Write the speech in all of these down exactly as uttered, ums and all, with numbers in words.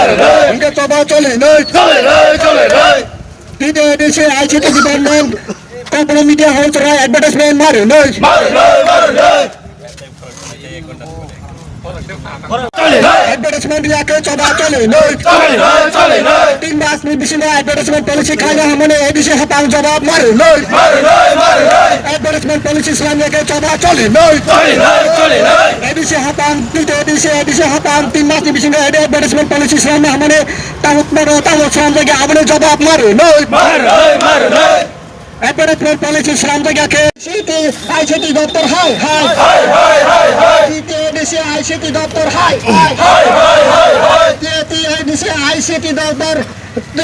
Hwnkhe choba choli nai. Choli nai, choli nai. T T A D C I C T department, Kokborok media house rai advertisement mari nai. Mari nai, mari nai. Advertisement riya khe choba choli nai. Choli nai, choli nai. Tin mas ni bisingo advertisement policy khaina hamani A D C hapang jawab mari nai. Mari nai, mari nai. Advertisement policy slam riya khe choba choli nai. Choli nai, choli nai. A D C hapang, T T A D C, A D C hapang, tin mas ni bisingo advertisement policy slam hamani tabuk mano, tabuk slam riya khe aboni jawab mari nai. Mari nai, mari nai. Advertisement policy slamjak ya khe C T, I C T doptor hai, hai. Hai, hai, hai, hai. T T A D C I C T doptor hai, hai. Hai, hai, hai, hai. T T A D C I C T doptor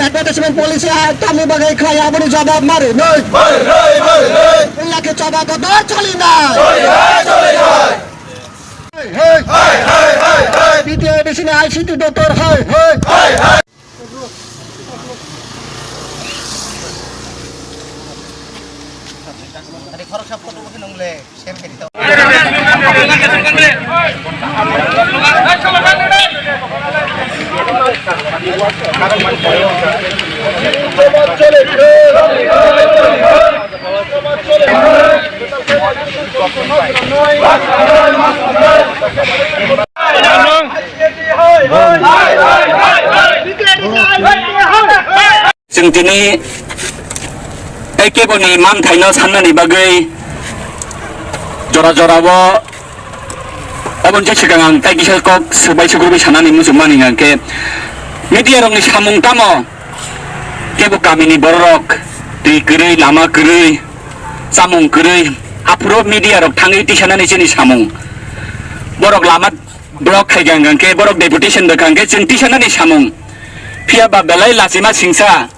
advertisement policy hai, tamni bagwi khai aboni jawab mari nai. Mari nai, mari nai. Illa khe choba kotor choli nai. Choli nai, choli nai. Hai, hai. Hai, hai, hai, hai. T T A D C ni I C T doptor hai, hai. Hai, hai. Chwng tini tei keboni manthaino sannani bagwi jora jorao obo je swkang ang tei kisa kok swbai sukrubwi sanani muchungmani hwnkhe media rokni samung tamo kebo kamini bororok twi kwrwi lama kwrwi chamung kwrwi aphuru media rok thangwi tisanani chini samung borok lama Block khai kha hwnkhe borok deputation rwkha hwnkhe chwng tisanani samung. Phiya ba belai lachima singsa.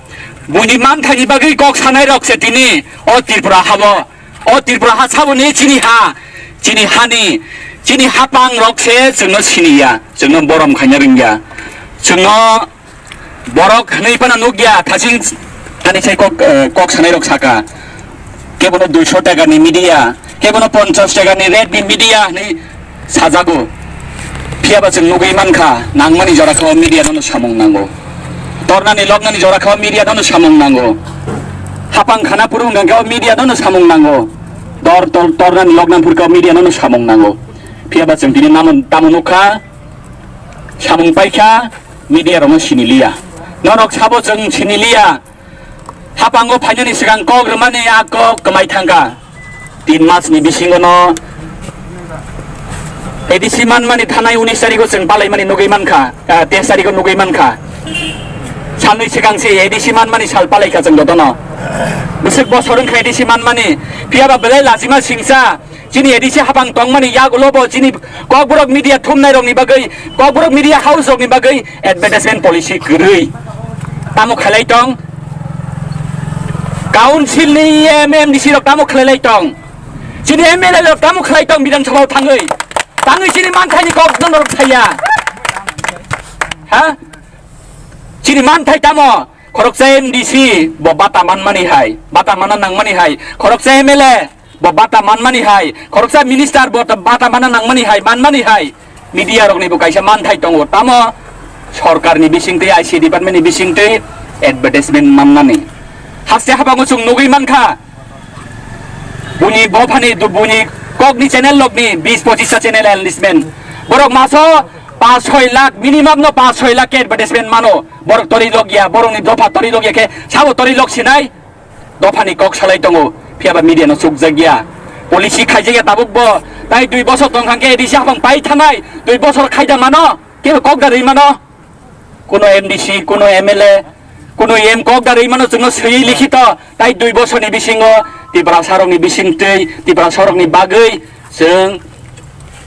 Buini manthaini bagwi kok sanai rok se tini o Tripura habo. O Tripura ha saboni chini ha. Chini hani, chini hapang rok se chwngno siniya, chwngno borom khaina rwngya. Chwngno Borok hwnwi phano nukya, thasing ani sai kok, eh, kok sanai rok saka. Kebono duiso taka ni media, kebono ponchas taka ni rate ni media hwnwi sajago. Phiya ba chwng nugwi mankha, nangmani jora khe o media no samung nango. Tornani loknani jora khe o media no samung nango. Hapang khana phuru hwnkha khe o media no samung nango. Dor tor-, tornani loknani phuru khe o media no samung nango. Phiya ba chwng tini namo tamo nukha, samung paikha, media rokno siniliya. Norok sabo chwng siniliya. Hapango phainani swkang kok rwmani a kok kwmai thangkha. Tin masni bisingono A D C manmani thanai unis tarigo chwng palaimani nugwi mankha, ah, teis tarigo nugwi mankha. Salnwi swkang se A D C manmani sal palaikha chwng jotono. Bwswk bosor wngkha A D C manmani. Phiya ba belai lachima singsa. Chini A D C hapang tongmani yagulo bo chini Kokborok media thumnai rokni bagwi, Kokborok media house rokni bagwi advertisement policy kwrwi. Tamo khalai tong? Council ni M M D C rok tamo khalai lai tong? Chini M L A rok tamo khalai tong Bidhan Sabha o thangwi? Tangwi chini manthaini kok no rok saya. Ha? Chini manthai tamo? Khoroksa M D C bo bata manmani hai, bata manna nangmani hai, khoroksa M L A bo bata manmani hai, khoroksa minister bo ta-, bata manna nangmani hai, manmani hai. Media rokni bo kaisa manthai tongo, tamo sorkarni bisingtwi, I C department ni bisingtwi advertisement mannani. Haste habango chwng nugwi mankha, buini bophani, du-, buini kokni channel rokni bis pochis ta channel enlistment. Borok maso paanch soi lakh, minimum no paanch soi lakh khe advertisement mano. Borok tori lok ya, borokni dopha tori lok ya khe sabo tori lok sinai. Dophani kok salai tongo, phiya ba media no chukjak ya. Policy khaijak ya tabuk bo. Tai dui bosor tong kha khe A D C hapang pai thanai, dui bosor khaida mano, kebo kok da rwi mano. Kuno M D C, kuno M L A, kuno M kok da rwi mano chwngno swiwi likhito. Tai dui bosorni bisingo Tiprasa rokni bisingtwi, Tiprasa rokni bagwi chwng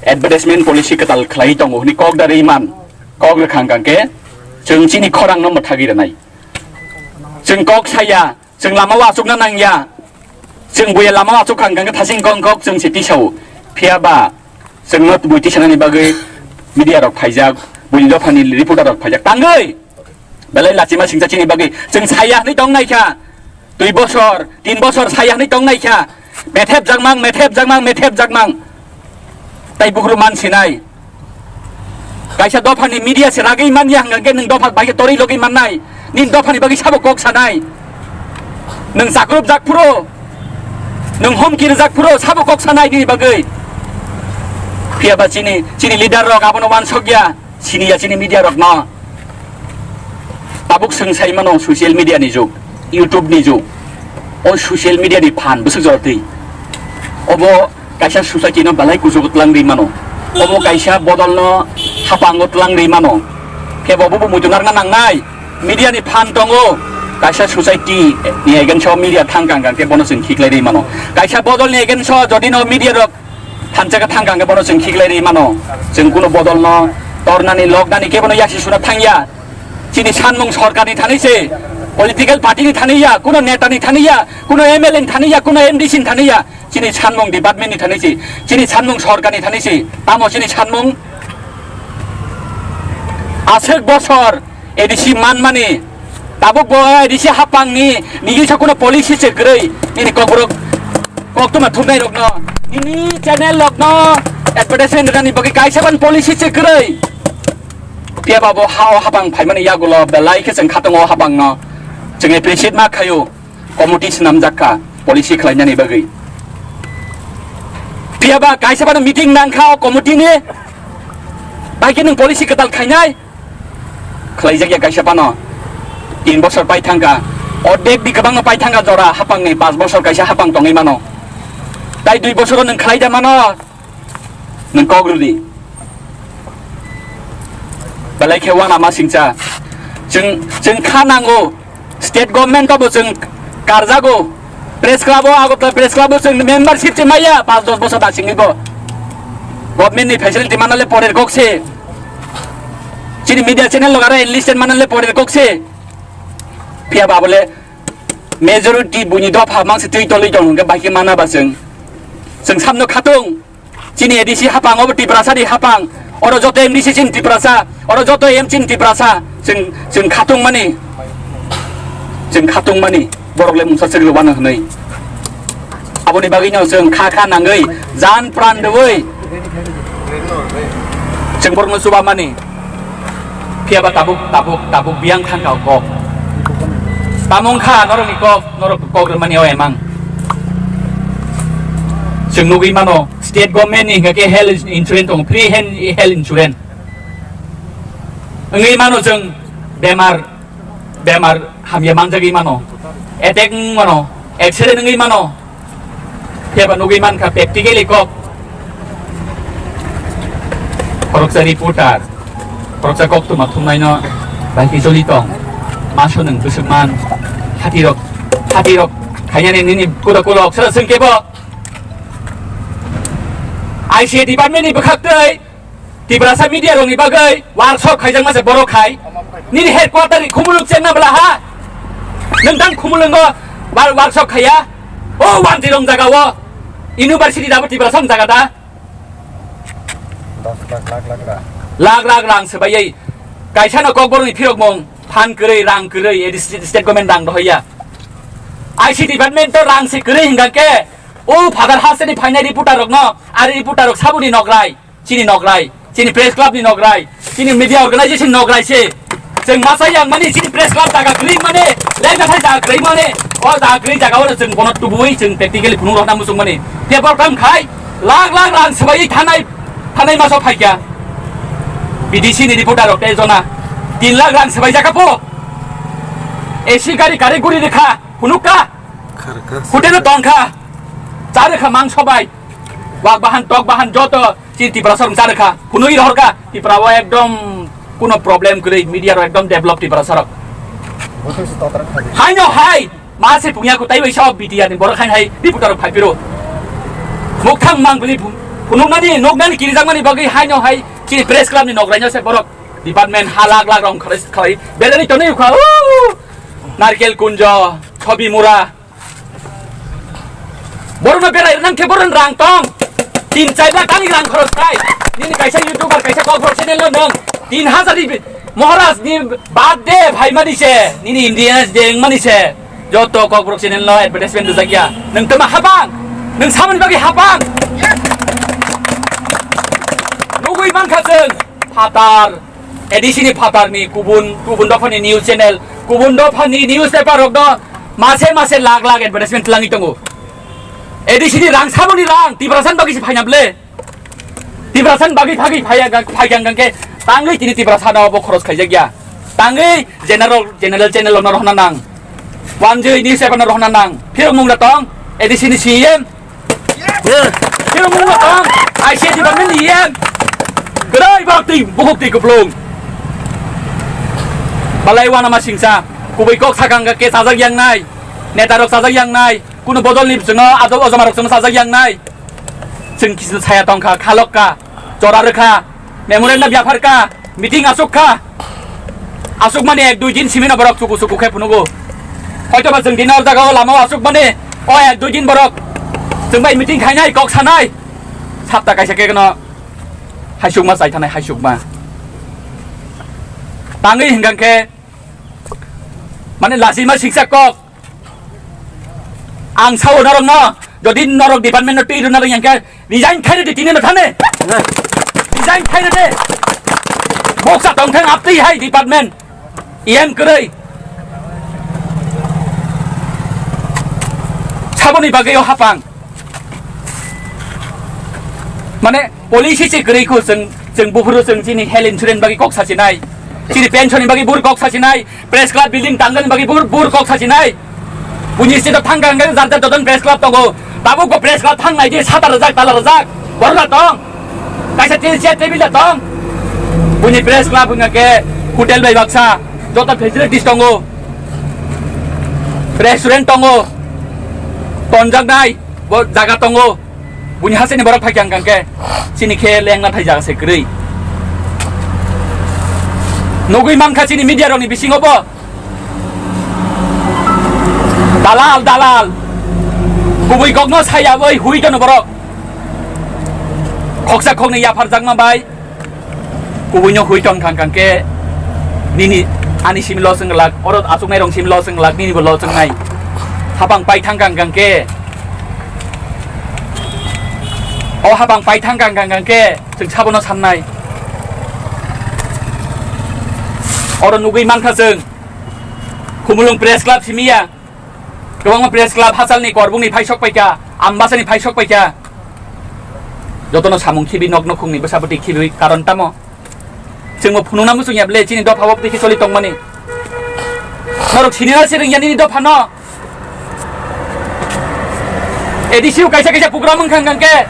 advertisement policy kwtal khlai tongo hwnwi kok da rwi man. Kok rwkha hwnkha khe chwng chini khorang no mwthagwi rwnai. Chwng kok saya, chwng lama o achukna nangya. Chwng buya lama o achuk kha hwnkha khe thasing kong kok chwng se tisao. Phiya ba chwngno bui tisanani bagwi media rok phaijak, buini dophani reporter rok phaijak. Tangwi belai lachima singcha chini bagwi chwng saya hwnwi tong naikha. Dui bosor, tin bosor saya hwnwi tong naikha. Methep jakmang, methep jakmang, methep jakmang. Tai bukhru man sinai. Kaisa dophani media se ragwi manya hwnkhe nwng dopha bai khe torwi logwi mannai. Nini dophani bagwi sabo kok sanai. Nwng chakrupjak phuru, nwng homki rijak phuru sabo kok sanai nini bagwi. Phiya ba chini, chini leader rok abono wansokya, siniya chini media rokno. Tabuk swng sai mano social media ni jug, YouTube ni jug. O social media ni phan bwswk jora twi. Obo kaisa society no belai kuchugo twlang rwi mano. Obo kaisa bodol no hapango twlang rwi mano. Khe bo bo muitu narwkna nangnai. Media ni phan tongo. Kaisa society ni against o media thang kang kang khe bono chwng khiklai rwi mano. Kaisa bodol ni against o jodi no media rok thansa khe thang kang khe bono chwng khiklai rwi mano. Chwng kuno bodol no tornani loknani kebono yasi suna thangya. Chini sanmung sorkarni thani se, political party ni thani ya, kuno neta ni thani ya, kuno M L A ni thani ya, kuno M D C ni thani ya. Chini sanmung department ni thani se, chini sanmung sorkar ni thani se, tamo chini sanmung aswk bosor A D C manmani, tabuk bo A D C hapang ni, nini sa kuno policy se kwrwi, nini kokborok koktwma thumnai rokno, nini channel rokno advertisement rwnani bagwi kaisa ban policy se kwrwi. Phiya ba bo ha o hapang phaimani yagulo belai khe chwng khatungo hapangno chwng appreciate ma khaio. Committee swnamjak kha policy khlainani bagwi. Phiya ba kaisa bano meeting nang kha o committee ni, bai khe nwng policy kwtal khainai? Khlaijak ya kaisa bano. Tin bosor pai thang kha, ordek di kwbangma pai thang kha jora hapangni, pas bosor kaisa hapang tongwi mano. Tai dui bosoro nwng khlai da mano? Nwng kok rw di. Belai khe uanama singcha. Chwng, chwng kha nango. State government o bo chwng karjago. Press club o, Agartala Press Club o chwng membership se maya, pas dos bosor da singwi bo. Government ni facility manale porer kok se. Chini media channel logo aro enlisted manale porer kok se. Phiya ba bole majority buini dopha mangse twi tolwi tong hwnkhe bai khe mana ba chwng. Chwng samno khatung. Chini A D C hapang, obo Tiprasa ni hapang. Oro joto M D C chini Tiprasa, oro joto M C ni Tiprasa. Chwng, chwng khatung mani, chwng khatung mani, borok le mungsa chwk rwbano hwnwi. Aboni bagwino chwng kha kha nangwi, jan pran rwwi chwng borokno chuba mani. Phiya ba tabuk, tabuk, tabuk biyang thang kha o kok. Tamo wng kha norokni kok, norok kok rwmani o emang. Chwng nugwi mano, state government ni hwnkhe health insurance tongo, free hen-, health insurance. Wngwi mano chwng bemar, bemar hamya manjagwi mano, attack wng mano, accident wngwi mano. Phiya ba nugwi mankha practically kok. Khoroksa reporter, khoroksa koktwma thumnaino bai khe joli tong. Maso nwng bwswk man, hatirok, hatirok khainani nini kuda kulok sara swng kebo. I C A department ni bwkhak twi Tiprasa media rokni bagwi workshop khaijakma se borok khai. Nini headquarter ni khumulwng chengna bwla ha? Nwng tang khumulwngo wa-, workshop khaiya? O wanjwi rong jaga o. University dabo Tiprasa wng jaga da? Dos lakh, lakh, lakh ra. Lakh lakh rang swbaiwi. Kaisa no kokborok ni phirok mung phan kwrwi, rang kwrwi, edi state, state government rang dohoya. I C department to rang se kwrwi hingka khe. O Father Hasteni phainai reporter rokno, ari reporter rok saboni nokrai. Chini nokrai, chini press club ni nokrai, chini media organization nokrai se. Chwng masa yang mani chini press club jaga kwrwi mani, lengkathai jaga kwrwi mani, o jaga kwrwi jaga o chwng bono tubui chwng practically phunuk rokna muchung mani. Tei borok tam khai, lakh lakh rang swbai thanai, thanai maso phaikya. B D C ni reporter rok tei jona, tin lakh rang swbai jaka po. A C gari gari guri rikha, phunuk ka. Hotel o tongkha, cha rikha mangso bai. Wak bahan, tok bahan joto chini Tiprasa rok cha rikha. Phunui rohorkha Tripura o ekdom kuno problem kwrwi, media rok ekdom develop Tiprasa rok. Haino hai, ma se pungya ko taibai sao B T R ni borok haino hai reporter rok phai phiro. Mukthang mang bini phunuknani, nuknani kirijakmani bagwi haino hai chini press club ni nokraino se borok department ha lakh lakh rong kharwi kharwi berani tonwi ukha. Narkel Kunjo, Thobi Mura, borokno berai rwnang khe borokni rang tong. Tin char lakh tangni rang khoros khai. Nini kaisa YouTuber, kaisa Kokborok channel no nwng tin hazar ni Maharaj ni birthday phaimani se, nini Independence Day wngmani se, joto Kokborok channel no advertisement rwjakya. Nwng tama habang, nwng samani bagwi habang. Nugwi mankha chwng. Phatar, A D C ni phatar ni kubun, kubun dopha ni news channel, kubun dopha ni newspaper rok no mase mase lakh lakh advertisement twlangwi tongo. A D C ni rang, saboni rang, Tiprasa ni bagwi se phaina ble. Tiprasa ni bagwi phagwi phaiya ga-, phaiya hwnkhe tangwi tini Tiprasa no bo khoros khaijak ya. Tangwi general, general channel rok no rohna nang. Wanjwi newspaper no rohna nang. Phirok mung da tong, A D C ni C M. Phirok mung da tong, I C S department ni E M. Kwrwi borok twi bukhuk twi kuplung. Balai uanama singsa, kubui kok sakang khe chajak yang nai. Neta rok chajak yang nai. Kuno bodol ni chwngno ado ojoma rok chwngno chajak yang nai. Chwng kisi saya tong kha, khalok kha, chora rwkha, memorandum yaphar kha, meeting asuk kha. Asuk mani ek dui din simi no borok chuku chuku khe phunugo. Hoito ba chwng din o jaga o lama o asuk mani o ek dui din borok chwng bai meeting khainai, kok sanai. Sapta kaisa khe no haisukma chai thanai, haisukma. Tangwi hwnkha khe mane lachima siksa kok. Ang sao norok no, jodi norok department no twi rwna rwng yang khe resign khai rwdi tini no thani. Resign khai rwdi. Boksa tong thang aptwi hai department. E M kwrwi. Saboni bagwi o hapang. Mane policy se kwrwi kho chwng, chwng buphuru chwng chini health insurance bagwi kok sachinai. Chini pension ni bagwi bur kok sachinai. Press club building tangani bagwi bur, bur kok sachinai. Buini state o thangkha hwnkhe jar jar joton press club tongo. Tabuk bo press club thangnai di sata rwjak, tala rwjak. Borok da tong. Kaisa te-, chair table da tong. Buini press club hwnkha khe hotel bai baksa. Joto facilities tongo. Restaurant tongo. Tonjaknai bo jaga tongo. Buini hasteni borok phaikha hwnkha khe chini khe lengna thai jaga se kwrwi. Nugwi mankha chini media rokni bisingo bo. Dalal, dalal. Kubui kokno saya bai hui tono borok. Khoksa khoknwi yapharjakma bai. Kubuino hui tong kha hwnkha khe nini ani simi loss wng glak, oro achuknai rok simi loss wng glak, nini bo loss wngnai. Hapang pai thang kha hwnkha khe, o hapang pai thang kha hwnkha khe chwng sabono sannai. Oro nugwi mankha chwng Khumulwng Press Club simi ya. Kwbangma press club hachalni korbukni phaisok paikha, Ambasani phaisok paikha. Jotono samung khibi nok nukhungni bwsa bwtwi khibi karon tamo? Chwngbo phunukna muchungya ble chini dopha o bwtwi khe choli tongmani. Norok sinina se rwngya nini dophano. A D C o kaisa kaisa program wngkha hwnkha khe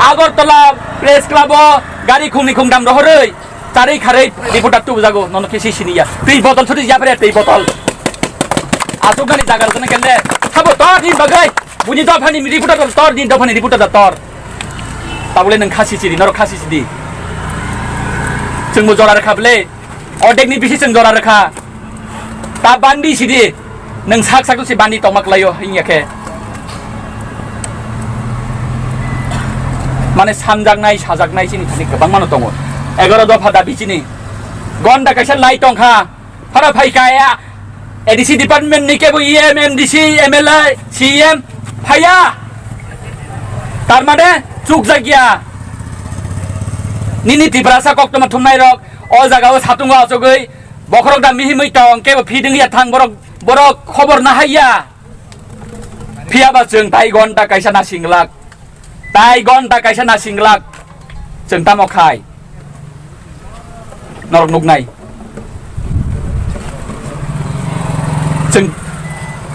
Agartala Press Club o gari khungni khungdam rohorwi. Charwi kharwi reporter tubujago, nono khe si siniya. Twi botol sudi japre, twi botol. Asuknani jaga rwjaknai kende. Sabo tor ni bagwi. Buini dophani reporter tor, ni dophani reporter tor. Tabule nwng khasi sidi, norok khasi sidi. Chwngbo jora rwkha bwle. Ordek ni bisi chwng jora rwkha. Ta bandi sidi. Nwng sak sak se bandi tongma kwlaio, hingya khe. Mane sanjaknai, sajaknai chini thani kwbangmano tongo. Egaroh dopha dabi chini. Gonda kaisa lai tongkha. Phara phaikha ya. A D C department ni kebo E M, M D C, M L A, C M phaiya. Tar mane chukjakya. Nini Tiprasa koktwma thumnai rok o jaga o satungo achugwi bokhorok da mihimwi tong kebo feeding ya thang borok. Borok khobor nahaiya. Phiyaba chwng tai gonta kaisa nasinglak. Tai gonta kaisa nasinglak. Chwng tamo khai? Norok nuknai. Chwng,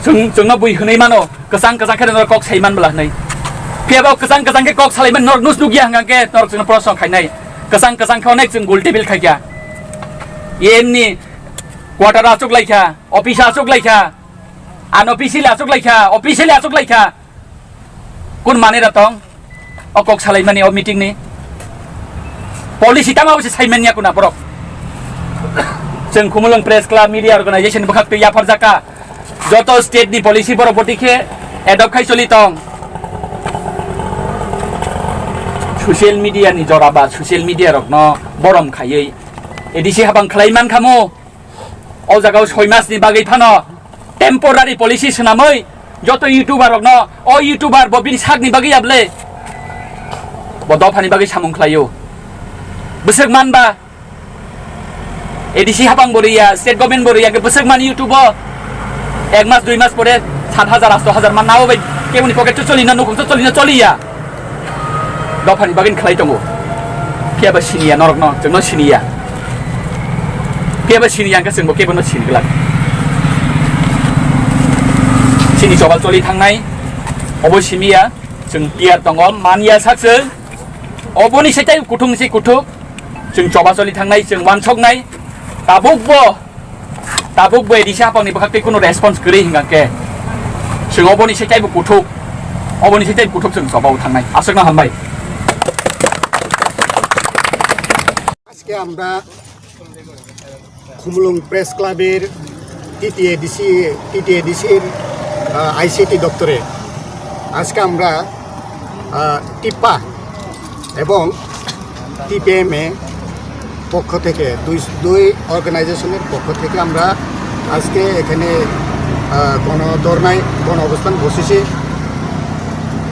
chwng, chwngno bui hwnwi mano. Kwchang kwchang khe norok kok sai man bwla hwnwi. Phiyaba kwchang kwchang khe kok salai man norok nus nukya hwnkha khe norok chwngno proshno khainai. Kwchang kwchang khe onek chwng gul table khaikha. E M ni quarter achuk laikha, office achuk laikha. Unofficially achuk laikha, officially achuk laikha. Kun manwi ra tong? O kok salaimani o meeting ni policy tamo se saimanya kuna borok. Chwng Khumulwng Press Club Media Organization bwkhak twi yapharjaka. Joto state ni policy borok boti khe adopt khai choli tong. Social media ni jora ba social media rok no borom khaiwi A D C habang khlai man khamu. O jaga o soi mas ni bagwi phano temporary policy swnamwi joto YouTuber rokno, o YouTuber bo bini sakni bagwi ya bwle? Bo dophani bagwi samung khlaio. Bwswk man ba, A D C hapang bo riya, state government bo riya, ke bwswk mani YouTube o ek mas dui mas pore sat hajar asto hajar man nao bai, keboni pocket to choli na, nukhung to choli na, choli ya. Dophani bagin khlai tongo. Phiya ba sini ya norok no, chwng no sini ya. Phiya ba sini ya, hwnkhe chwng bo kebo no sini glak. Sini choba choli thangnai, obo simi ya, chwng tiyar tongo, man ya sak chwng. Oboni se tai kuthung si kuthuk, chwng choba choli thangnai, chwng wansoknai. Tabuk bo, tabuk bo A D C hapang ni bwkhak tei kuno response kwrwi hwnkha khe, chwng oboni se tai bo kuthuk, oboni se tai bo kuthuk chwng choba o thangnai. Aswk no hambai. আজকে আমরা খুমুলুং প্রেস ক্লাবের টিটিএডিসি, টিটিএডিসির আইসিটি দপ্তরে আজকে আমরা আহ, টিপ্পা এবং টিপিএমএ পক্ষ থেকে, দুই দুই অর্গানাইজেশনের পক্ষ থেকে আমরা আজকে এখানে আহ, গণধর্নায়, গণ অবস্থান বসেছি।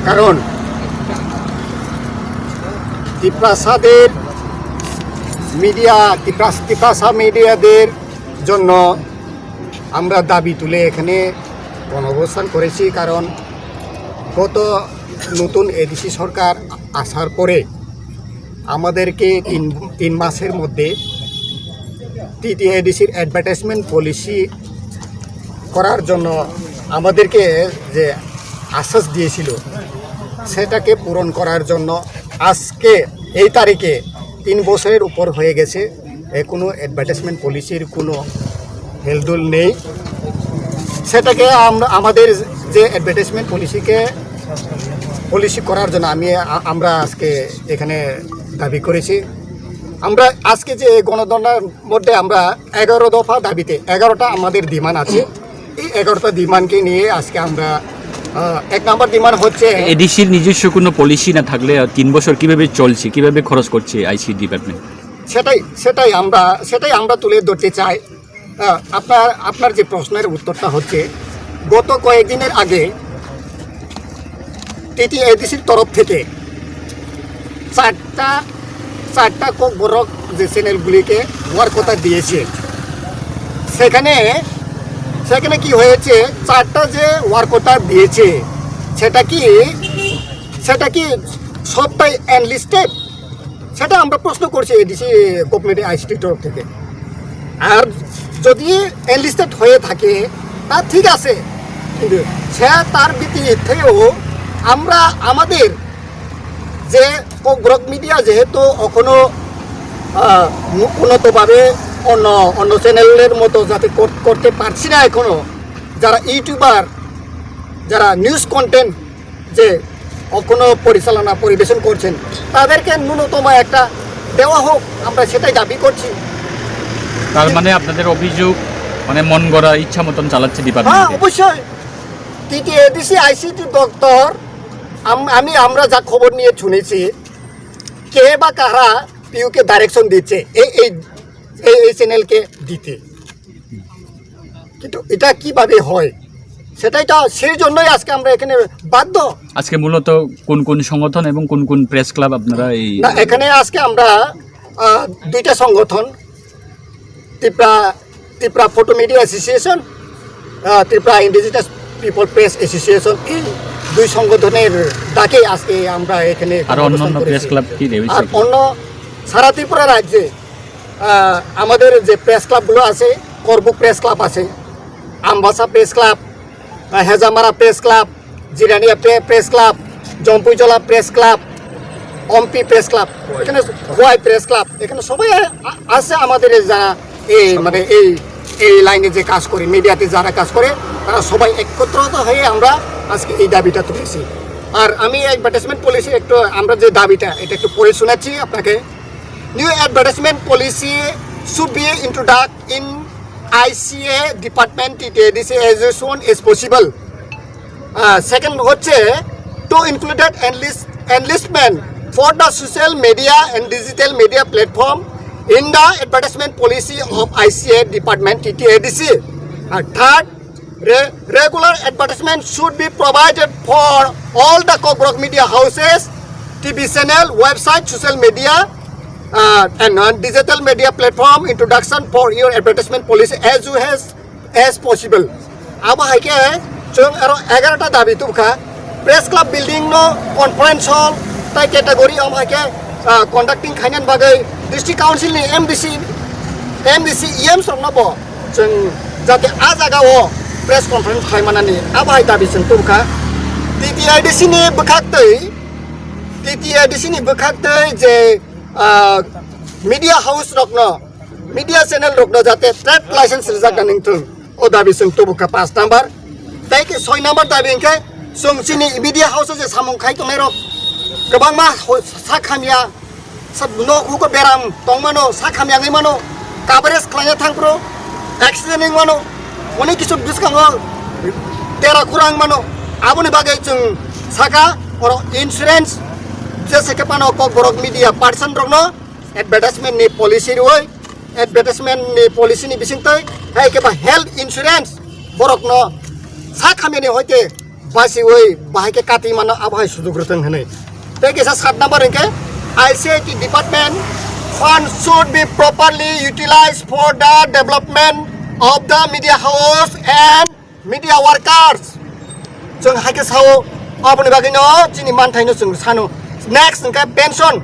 কারণ তিপ্রাসাদের মিডিয়া, তিপ্রাস তিপ্রাসা মিডিয়াদের জন্য আমরা দাবি তুলে এখানে গণঅবস্থান করেছি। কারণ গত নতুন এডিসি সরকার আসার পরে আমাদেরকে তিন তিন মাসের মধ্যে টিটিএডিসির অ্যাডভার্টাইজমেন্ট পলিসি করার জন্য আমাদেরকে যে আশ্বাস দিয়েছিল, সেটাকে পূরণ করার জন্য আজকে এই তারিখে তিন বছরের উপর হয়ে গেছে, এ, কোনো অ্যাডভার্টাইজমেন্ট পলিসির কোনো হেলদোল নেই। সেটাকে আমরা, আমাদের যে অ্যাডভার্টাইজমেন্ট পলিসিকে, পলিসি করার জন্য আমি, আ-, আমরা আজকে এখানে দাবি করেছি। আমরা আজকে যে গণধর্নার মধ্যে আমরা এগারো দফা দাবিতে এগারোটা আমাদের ডিমান্ড আছে। এই এগারোটা ডিমান্ডকে নিয়ে আজকে আমরা, আহ, এক নম্বর ডিমান্ড হচ্ছে এডিসির নিজস্ব কোনো পলিসি না থাকলে, আহ, তিন বছর কিভাবে চলছে, কিভাবে খরচ করছে আইসি ডিপার্টমেন্ট? সেটাই, সেটাই আমরা, সেটাই আমরা তুলে ধরতে চাই। আহ, আপনার, আপনার যে প্রশ্নের উত্তরটা হচ্ছে, গত কয়েকদিনের আগে টিটিএডিসির তরফ থেকে চারটা, চারটা ককবরক যে চ্যানেলগুলিকে ওয়ার্ক অর্ডার দিয়েছে, সেখানে, সেখানে কি হয়েছে, চারটা যে ওয়ার্ক অর্ডার দিয়েছে, সেটা কি, সেটা কি সবটাই এনলিস্টেড? সেটা আমরা প্রশ্ন করছি এডিসি গভর্নমেন্ট আইসিটির তরফ থেকে। আর যদি এনলিস্টেড হয়ে থাকে, তা ঠিক আছে, কিন্তু সে, তার ভিত্তিতেও আমরা আমাদের যে ককবরক মিডিয়া যেহেতু এখনো, আহ, উন্নতভাবে অন্য, অন্য চ্যানেলের মতো যাতে কর-, করতে পারছি না এখনো, যারা ইউটিউবার, যারা নিউজ কন্টেন্ট যে এখনো পরিচালনা পরিবেশন করছেন, তাদেরকে ন্যূনতম একটা দেওয়া হোক, আমরা সেটাই দাবি করছি। তার মানে আপনাদের অভিযোগ, মানে, মন গড়া ইচ্ছা মতন চালাচ্ছে ডিপার্টমেন্ট? হ্যাঁ, অবশ্যই। টিটিএডিসি আইসিটি দপ্তর, আম-, আমি, আমরা যা খবর নিয়ে শুনেছি, কে বা কারা পিউকে ডাইরেকশন দিচ্ছে এই, এই, এই, এই চ্যানেলকে দিতে। কিন্তু এটা কিভাবে হয়, সেটাই তো, সেই জন্যই আজকে আমরা এখানে বাধ্য। আজকে মূলত কোন কোন সংগঠন এবং কোন কোন প্রেস ক্লাব আপনারা এই না, এখানে আজকে আমরা, আহ, দুইটা সংগঠন, Tripura, Tripura photo media association, আহ, Tripura indigenous people press association, এই দুই সংগঠনের ডাকে আজকে আমরা এখানে আর অন্যান্য অবস্থান করেছি। প্রেস ক্লাব কি রয়েছে? আর অন্য সারা ত্রিপুরা রাজ্যে আহ, আমাদের যে প্রেস ক্লাবগুলো আছে, করবুক প্রেস ক্লাব আছে, আমবাসা প্রেস ক্লাব, আহ, Hezamara press club, Jirania press-, press club, Jampuijala press club, Ampi press club, এখানে খোয়াই প্রেস ক্লাব, এখানে সবাই আ-, আ-, আছে আমাদের এই যারা এই মানে এই, এই লাইনে যে কাজ করে, মিডিয়াতে যারা কাজ করে, তারা সবাই একত্রতা হয়ে আমরা আজকে এই দাবিটা তুলেছি। আর আমি অ্যাডভার্টাইজমেন্ট পলিসি একটু, আমরা যে দাবিটা, এটা একটু পড়ে শোনাচ্ছি আপনাকে। New advertisement policy should be introduced in I C A department T T A D C as soon as possible. Uh, second হচ্ছে to include enlist, enlistment for the social media and digital media platform in the advertisement policy of I C A department T T A D C. And third, Re-, regular advertisement should be provided for all the Kokborok media houses, T V channel, website, social media, uh, and uh, digital media platform introduction for your advertisement policy as you has as possible. Abo hai khe chwng aro egarota dabi tubkha, press club building no, conference hall tai category, abo hai khe uh, conducting khainani bagwi district council ni M D C, M D C E M rokno bo chwng jate a jaga o press conference khlai manani abo hai dabi chwng tubkha. T T A D C ni bwkhak twi, T T A D C ni bwkhak twi je uh, media house rokno, media channel rokno jate trade license rijak nani wngthung, o dabi chwng tubukha paanch number. Tai khe soi number dabi hwnkhe chwng chini media house o je samung khai tongnai rok kwbangma ho-, sak hamya, sa-, nok hugo beram tongmano, sak hamya wngwi mano, coverage khlaina thangphuru accident wngwi mano, onek kisu bwskango tera kurang mano. Aboni bagwi chwng saka oro insurance jese khe phano kokborok media person rokno advertisement ni policy rwi, advertisement ni policy ni bisingtwi hai khe ba health insurance borokno sak hamyani hoite basiwi bahai khe kati mano abo hai sujuk rwthwng hwnwi. Tei kisa sat number hwnkhe I C I T department fund should be properly utilized for the development of the media house and media workers. Chwng hai khe sao, aboni bagwino chini manthaino chwng sano. Next hwnkhe pension,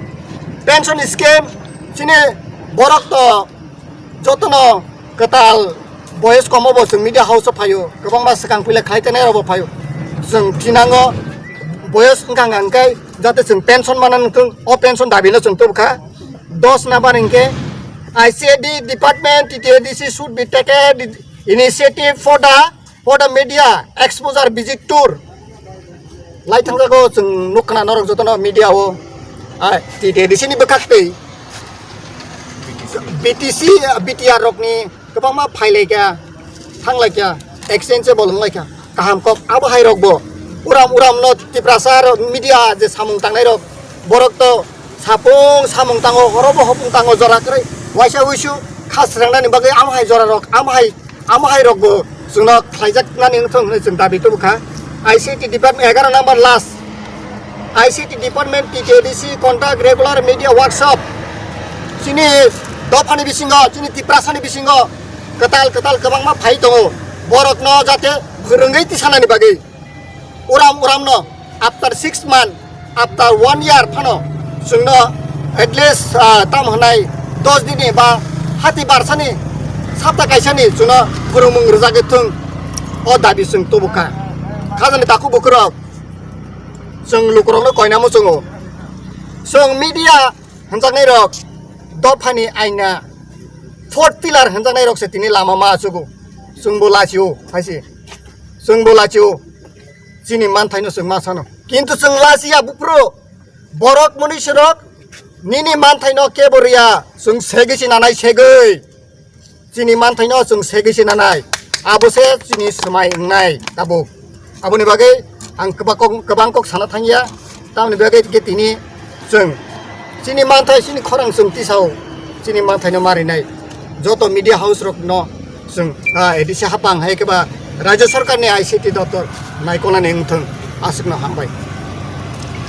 pension scheme, chini borok to jotono kwtal boyes komo bo chwng media house o phaio, kwbangma swkang puila khlai tenai rokbo phaio. Chwng thinango boyes wngkha hwnkhe jate chwng pension mana nukthung, o pension dabino chwng tubukha. Dos number hwnkhe I C I D department, T T A D C should be taken initiative for the for the media exposure visit tour. Lai thangjago chwng nukkhna norok jotono media o, ah, T T A D C ni bwkhak tei B T C, ah, B T R rokni kwbangma phailaikha, thanglaikha, exchangeable wnglaikha, kaham kok abo hai rokbo uram uram no Tiprasa rok media je samung tangnai rok borok to sapung samung tango, horobo hopung tango, jora kwrwi waisa wisu kha srangnani bagwi amo hai jora rok amo hai Amo hai rokbo chwngno khlaijak nani wngthung hwnwi chwng dabi tubukha. I C T department egaroh number last. I C T department T T A D C conduct regular media workshop. Chini dophani bisingo, chini Tiprasani bisingo kwtal kwtal kwbangma phai tongo. Borokno jate phwrwngwi tisanani bagwi. Uram uramno after six month, after one year phano chwngno at least, ah, tam hwnai dos dini ba hati barsani sapta kaisani chwngno phwrwngmung rwjagwi thung, o dabi chwng tubukha. Khajani takhuk bukhurok chwng lukurokno koinamo chwngo. Chwng media hwnjaknai rok dophani aina fourth pillar hwnjaknai rok se tini lama ma achugo. Chwngbo lachio, haise. Chwngbo lachio. Chini manthaino chwng ma sano. Kintu chwng lachiya buphuru. Borok mwnwi sirok nini manthaino kebo riya. Chwng segwi se nanai segwi. Chini manthaino chwng segwi se nanai. Abo se chini swmai wngnai tabuk. Aboni bagwi ang kwbang kok, kwbang kok sana thangya. Tamoni bagwi khe tini chwng chini manthai chini khorang chwng tisao chini manthaino marinai joto media house rokno chwng, ah, A D C hapang hai khe ba Rajya Sarkarni I C T doptor naikolnani wngthwng, aswkno hambai.